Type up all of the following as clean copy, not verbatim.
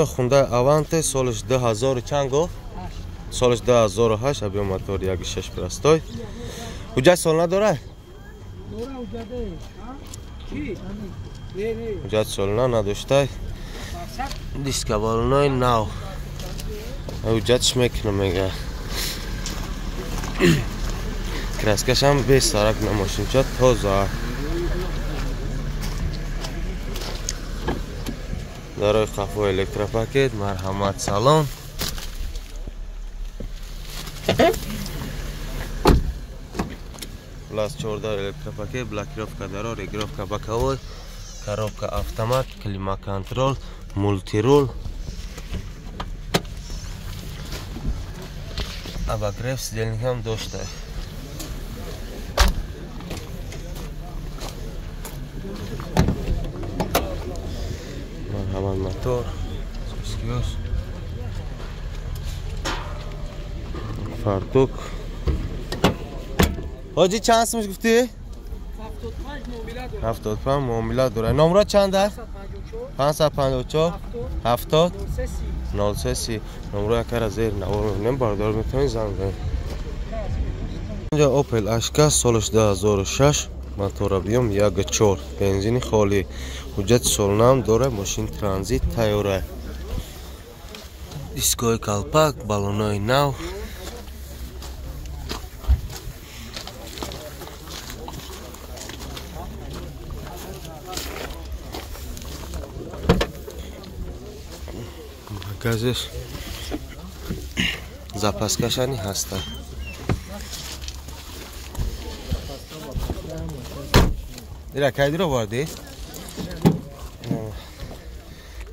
Хундай Аванте солиш 2000 чанд гуфт? Солиш 2008, объем мотор 1.6 простой. Ҳуҷҷат сол надора? Ҳуҷҷат солна надоштай. Диска балонои нав. Ҳуҷҷатш мекунам мега. Краскашам без сарак на мошинча тоза. Дарои қафо электропакет, марҳамат салон. Плюс 14 электропакет, блокировка даро, регировка боковой, коробка автомат, климат-контроль, мультирул. Обогрев сидельник ҳам дошта. Марҳамат мотор, спускиёс. Фартук. Ҳоҷӣ чанд сумаш гуфтӣ? 75 муомила дора. Номро чанд аст? 554 70 03. Номро якара зер навор мебинем, бардор метавонед занг занед. Инҷа Opel Ashka солаш 2006, мотор объем 1.4, бензини холӣ. Ҳуҷҷати солнаам дора, мошин транзит тайёра. Дискои калпак, балонои нав. Газеш запаскашани ҳаста. Ира кайдиро вардӣ?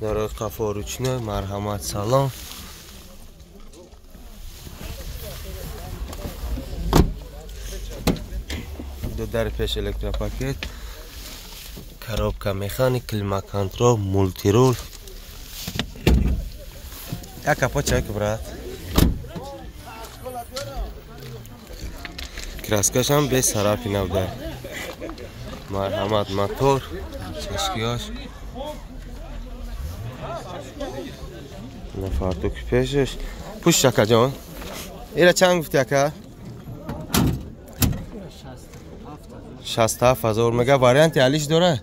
Дарои қафо ручной, марҳамат салон. Ду дари пеш электропакет, коробка механик, климат-контрол, мультирул. Як капот чай ки брат. Краскашам без сарафи набуда. Марҳамат мотор, чашкиёш. На фартуки пешаш. Пушт акаҷон. Ира чанд гуфти ака? 67 ҳазор мега. Варианти алиш дора?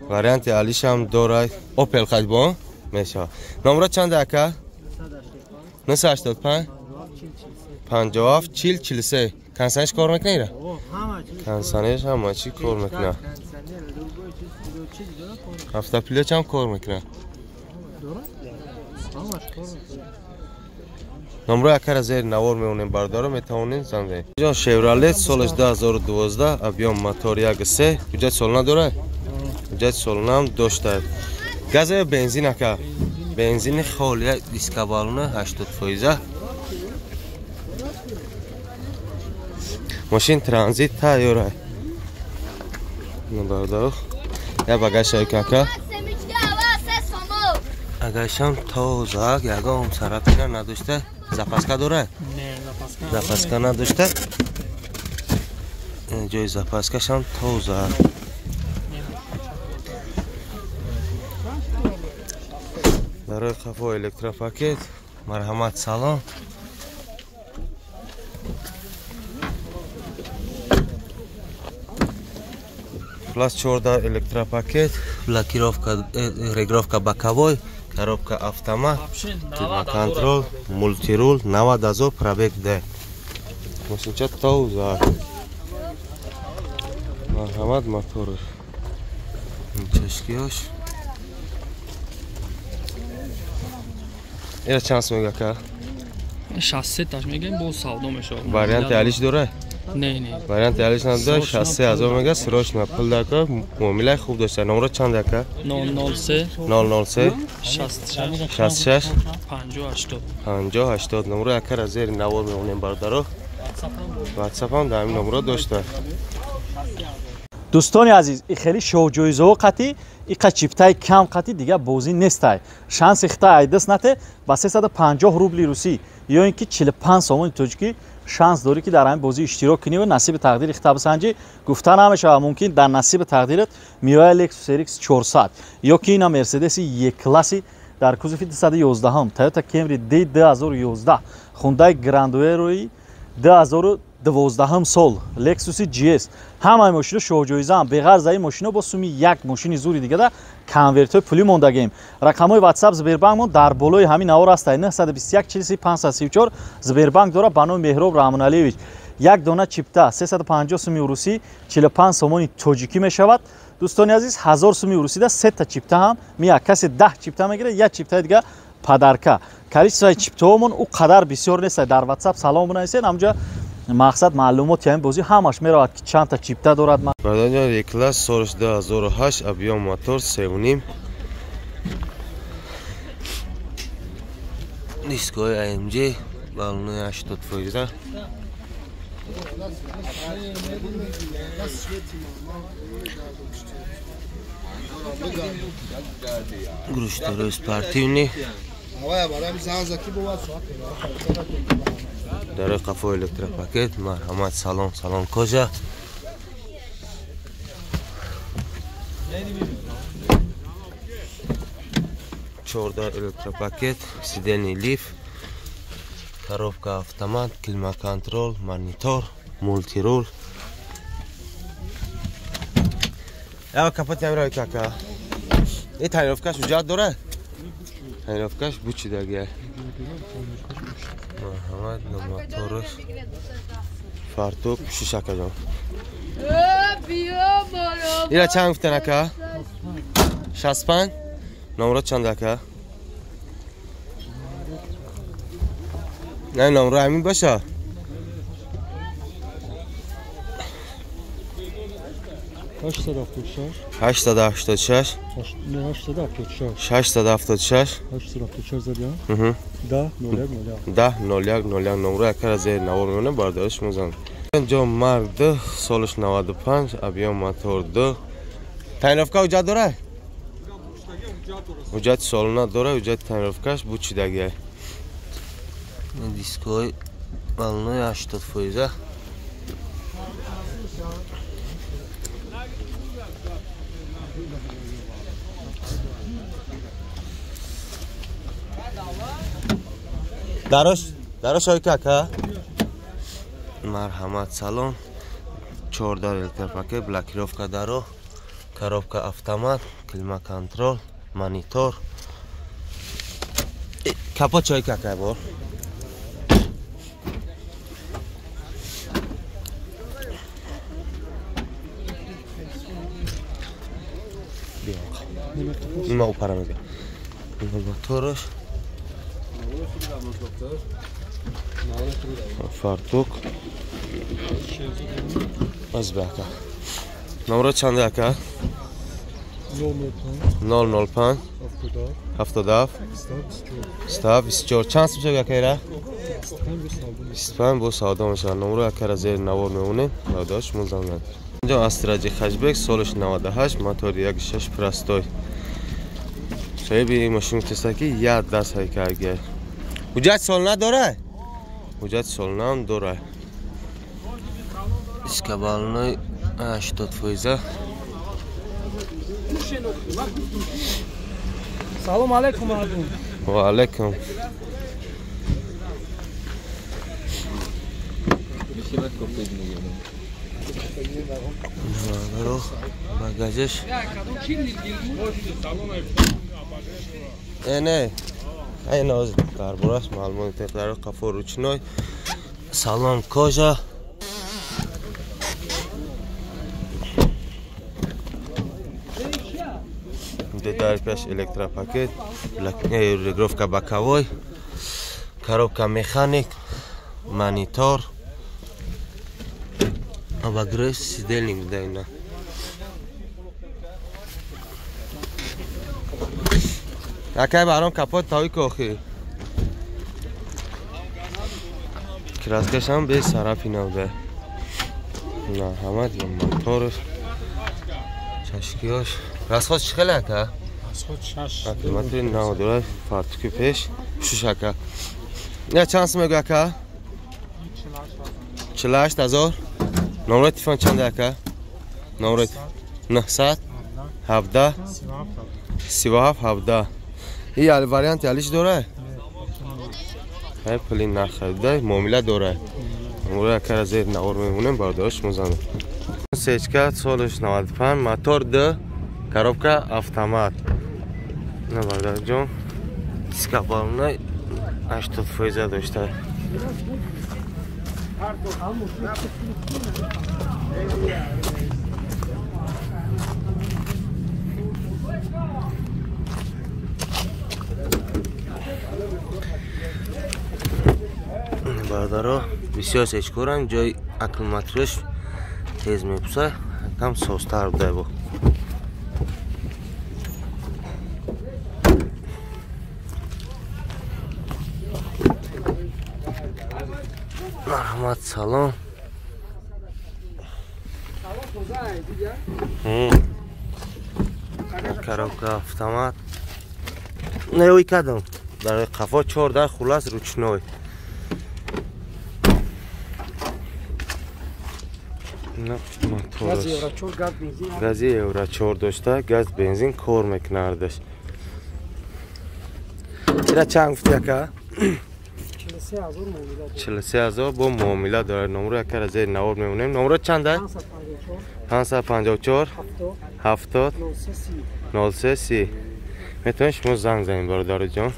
Варианти алишам дора. Opel қадбон мешавад. Номро чанд ака? 985 57 40 43. Консаниш кор мекунад ира? Консаниш ҳама чӣ кор мекунад. Автоплеч ҳам кор мекунад. Номро якара зери навор меонем бардоро, метавонед занг занед. Ҷон Chevrolet солаш 2012, объем мотор 1.3, ҳуҷҷати сол надора? Ҳуҷҷати солнаам дошта. Газ ё бензин ака? Бензини холия, диска балона 80%. Мошин транзит тайёра. Набардор. Я багаж ака. Агашам тоза, ягон сарапина надошта. Запаска дора? Не, запаска. Запаска надошта. Ҷои запаскашам тоза. Дарои қафо электропакет, марҳамат салон. Плюс 14 электропакет, блокировка, регировка боковой, коробка автомат, климат-контроль, мультирул, 90 ҳазор пробег д. Мошинча тоза. Марҳамат мотор. Чашкиёш. Ира чанд сум мега ака? 63 таш мегем, боз савдо мешавад. Варианти алиш дора? Не, не. Варианти алиш надора, 63 ҳазор мега, срочно пул дака, муомилаи хуб дошта. Номро чанд ака? 003 003 66 66 50 80 50 80. Номро якара зери навор меонем бародаро. WhatsApp ҳам дар ҳамин номро дошта. Дӯстони азиз, и хеле шоҳҷоизаҳо қатӣ, иқа чиптаи кам қатӣ дига бозӣ нестай. Шанси хита айдас нате ба 350 рубли русӣ ё ин ки 45 сомони тоҷикӣ шанс дорӣ ки дар ҳамин бозӣ иштирок кунӣ ва насиби тақдири хита бисанҷӣ. Гуфта намешавад, мумкин дар насиби тақдират меояд Lexus RX 400 ё ки ина Mercedes E-класси Дар кузови 211 Toyota Camry D 2011, Hyundai Grand Aero 2012 сол, Lexus GS. Ҳамаи мошино шоҳҷоизаам. Беғарз ин мошино бо суми як мошини зури дигада конвертҳои пулӣ мондагем. Рақамҳои WhatsApp Сбербанкмон дар болои ҳамин навор аст. 921 43 534 Сбербанк дора ба номи Меҳроб Раҳмоналиевич. Як дона чипта 350 суми урусӣ, 45 сомони тоҷикӣ мешавад. Дӯстони азиз, 1000 суми урусида сета чипта ҳам мия. Касе 10 чипта мегирад, як чиптаи дига падарка. Количествои чиптаҳомон ӯ қадар бисёр нест. Дар WhatsApp салом бинависед, ҳамҷа мақсад маълумоти ҳамин бозӣ ҳамаш меравад ки чандта чипта дорад. Бародарҷон, Е-класс солш 2008, объем мотор 3.5, дискои AMG, балони 80%. Груштарои спортивный. Дарои қафо электропакет. Марҳамат, салон, салон кожа. Чорда электропакет, сидельный лифт, коробка автомат, климат-контрол, монитор, мультирул. Я капот ямира кака. И тонировкаш ҳуҷҷат дорад? Тонировкаш бучидагия. Марҳамат, моторш фартук пӯшиш акаҷон. Ира чанд гуфтан ака? 65. Номро чанд ака? Не, номро ҳамин боша. 876 886 876 676 876 задям 10 01 01 10 01 01 номро якара зери навор мемонем, бардориш мезанам. Инҷо мард солш 95, объем мотор 2. Тонировка ҳуҷҷат дорад? Ҳуҷҷати солона дорад, ҳуҷҷати тонировкаш бучидагия. Дискои балони 80%. Дарош ой кака? Марҳамат, салон. 14 электропакет, блокировка даро, коробка автомат, климат-контрол, монитор. Капот чой кака бор? Ма упара мега. Моторш. Фартук. Аз бака. Номро чанд ака? 005 77 124. Чанд сум ака ира? 25 бо савдо мешавад. Номро акара зери навор мемонем. Бародарш мулзам. Инҷо Астра Ҷи хэтчбек солш 98, мотори 1.6 простой. Соҳиби мошин гуфтааст ки як даст ҳайкаргия. Ҳуҷҷат солона дорад? Ҳуҷҷати солонаам дорад. Искабалнои 80%. Салом алейкум мардум. Ва алейкум. Багажаш. Не. Ай ноз дар бораш маълумот дар қафо ручной. Салон кожа. Дар пеш электропакет, регулировка боковой, коробка механик, монитор, обогрев сидельник дайна. Акай баром капот тави кохи. Краскашам без царапина буда. На ҳамад моторш, чашкиёш. Расход чӣ хеле ака? Расход 6. Акиматри надорад фартуки пеш. Шуш ака. Я чанд сум мегӯ ака? 48 ҳазор. Номрои телефон чанд ака? Номрои 917 37 17. И варианти алиш дора? Ҳай пули нахарида, муомила дора. Номро якара зер навор мемонем, бародарош музанем. Сечка солиш 95, мотор 2, коробка автомат. На бародарҷон, диска балонай 80% дошта. Бародаро, бисёр сечкорам, ҷои аккумулятораш тез мепуса, кам созтар буда бо. Марҳамат, салом. Коробка автомат. Не кадом. Дар қафо 14 хулас ручной. Гази евро 4 дошта, газ бензин кор мекунардаш. Ира чанд гуфти ака? 43000 бо муомила дорад. Номро якара зери навор мемонем. Номро чанд аст? 554 70 03 30. Метавонед шумо занг занед бародарҷон.